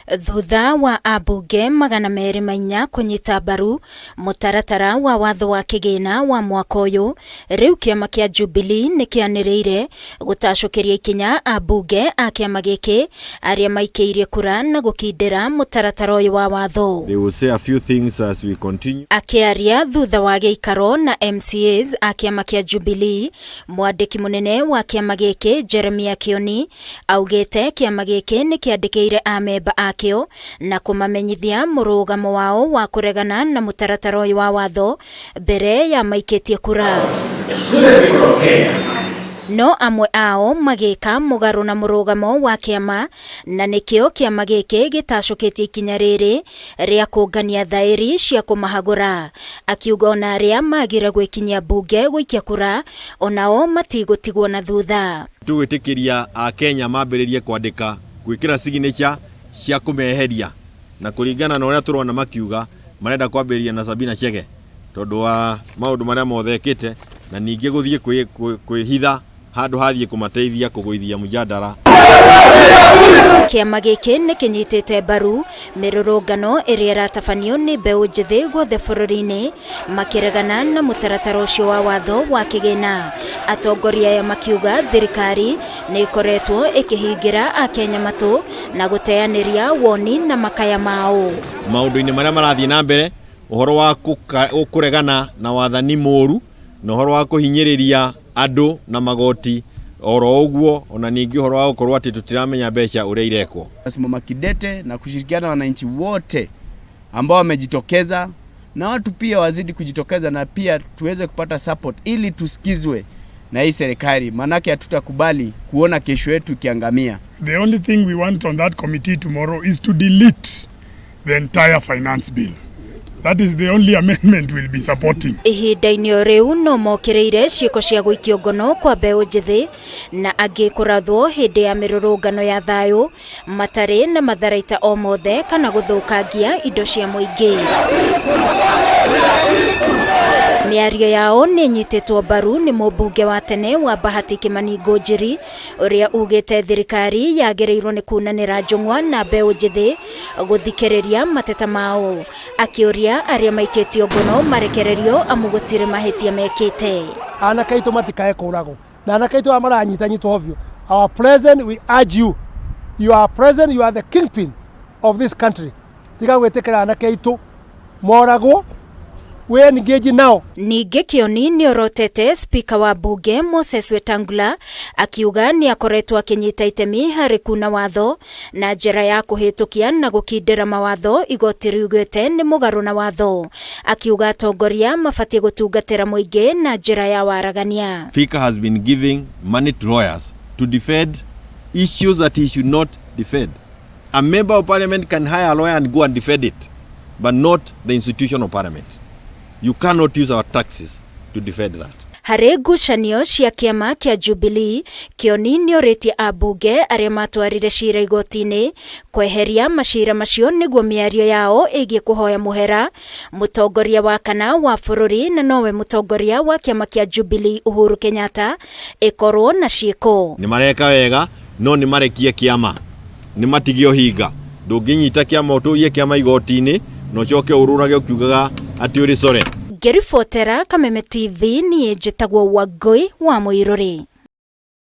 Thutha wa ambunge 204 kũnyita mbaru mũtaratara wa watho wa kĩgĩna wa mwaka ũyũ, rĩu kĩama kĩa Jubilee nĩ kĩanĩrĩire gũtacũkĩria ikinya ambunge a kĩama gĩkĩ arĩa maikĩirie kura na gũkindĩra mũtaratara ũyũ wa watho. They will say a few things as we continue. Akĩaria thutha wa gĩikaro na MCAs a kĩama kĩa Jubilee, mwandĩki mũnene wa kĩama gĩkĩ Jeremiah Kĩoni Augĩte kĩama gĩkĩ nĩ kĩandĩkĩire amemba akĩo na kũmamenyithia mũrũgamo wao wa kũregana na mũtaratara ũyũ wa watho mbere ya maikĩtie kura. No amwe ao magĩka mũgarũ na mũrũgamo wa kĩama na nĩkĩo kĩama gĩkĩ gĩtacũkĩtie ikinya rĩrĩ rĩa kũngania thaĩri cia kũmahagũra. Akiuga ona arĩa magire gwĩkinyia mbunge gũikia kura onao matigũtigwo na thutha. Tũgwĩtĩkĩria Akenya mambĩrĩrie kwandĩka gwĩkĩra signature cia kũmeheria na kũringana na ũrĩa tũrona makiuga marenda kwambĩrĩria na Sabina Chege tondũ wa maũndũ marĩa mothe ekĩte na ningĩ gũthiĩ kwĩhitha handũ hathiĩ kũmateithia kũgũithia mũjadara. Kĩama gĩkĩ nĩ kĩnyitĩte mbaru mĩrũrũngano ĩrĩa ĩratabanio nĩ mbeũ njĩthĩ guothe bũrũri-inĩ makĩregana na mũtaratara ũcio wa watho wa kĩgĩna. Atongoria aya makiuga thirikari nĩ ĩkoretwo ĩkĩhingĩra Akenya matũ na gũteanĩria woni na makaya mao. Maũndũ-inĩ marĩa marathiĩ na mbere, ũhoro wa kũregana na wathani mũru na ũhoro wa kũhinyĩrĩria andũ na magoti oro ũguo, ona ningĩ ũhoro wa gũkorwo atĩ tũtiramenya mbeca ũrĩa irekwo. Simama kidete na kushirikiana na wananchi wote ambao wamejitokeza na watu pia wazidi kujitokeza na pia tuweze kupata support ili tusikizwe na hii serikali, maanake hatutakubali kuona kesho yetu ikiangamia. The only thing we want on that committee tomorrow is to delete the entire finance bill. That is the only amendment we'll be supporting. Ihinda-inĩ o rĩu no mokĩrĩire ciĩko cia gũikio ngono kwa mbeũ njĩthĩ na angĩ kũrathwo hĩndĩ ya mĩrũrũngano ya thayũ matarĩ na matharaita o mothe kana gũthũkangia indo cia mũingĩ. Mĩario yao nĩ ĩnyitĩtwo mbaru nĩ mũmbunge wa tene wa Bahati Kĩmani Ngũnjiri ũrĩa ugĩte thirikari yagĩrĩirwo nĩ kunanĩra njũng'wa na mbeũ njĩthĩ gũthikĩrĩria mateta mao, akĩũria arĩa maikĩtio ngono marekererio amu gũtirĩ mahĩtia mekĩte. Anake aitũ matikae kũragwo na anake aitũ aya maranyitanyitwo ovyo. Our president, we urge you, you are president, you are the kingpin of this country. Tiga gwĩtĩkĩra anake aitũ moragwo, we engage now. Ningĩ Kĩoni nĩorotete Spika wa mbunge Moses Wetangula akiuga nĩakoretwo akĩnyita itemi harĩ kuna watho na njĩra ya kũhĩtũkia na gũkindĩra mawatho igoti riugĩte nĩ mũgarũ na watho. Akiuga atongoria mabatiĩ gũtungatĩra mũingĩ na njĩra ya waragania. Speaker has been giving money to lawyers to defend issues that he should not defend. A member of parliament can hire a lawyer and go and defend it, but not the institution of parliament. You cannot use our taxes to defend that. Harĩ ngucanio cia kĩama kĩa Jubilee, Kĩoni nĩorĩtie ambunge arĩa matwarire cira igoti-inĩ kweheria macira macio nĩguo mĩario yao ĩgiĩ kũhoya mũhera mũtongoria wa kana wa bũrũri na nowe mũtongoria wa kĩama kĩa Jubilee Uhuru Kenyatta ĩkorwo na ciĩko. Nĩ mareka wega no nĩ marekie kĩama nĩ matige ũhinga. Ndũngĩnyita kĩama ũtũrie kĩama igoti-inĩ na ũcoke ũrũrage ũkiugaga atĩ ũrĩ core. Ngĩribotera Kameme TV niĩ njĩtagwo Wangũi wa Mũirũrĩ.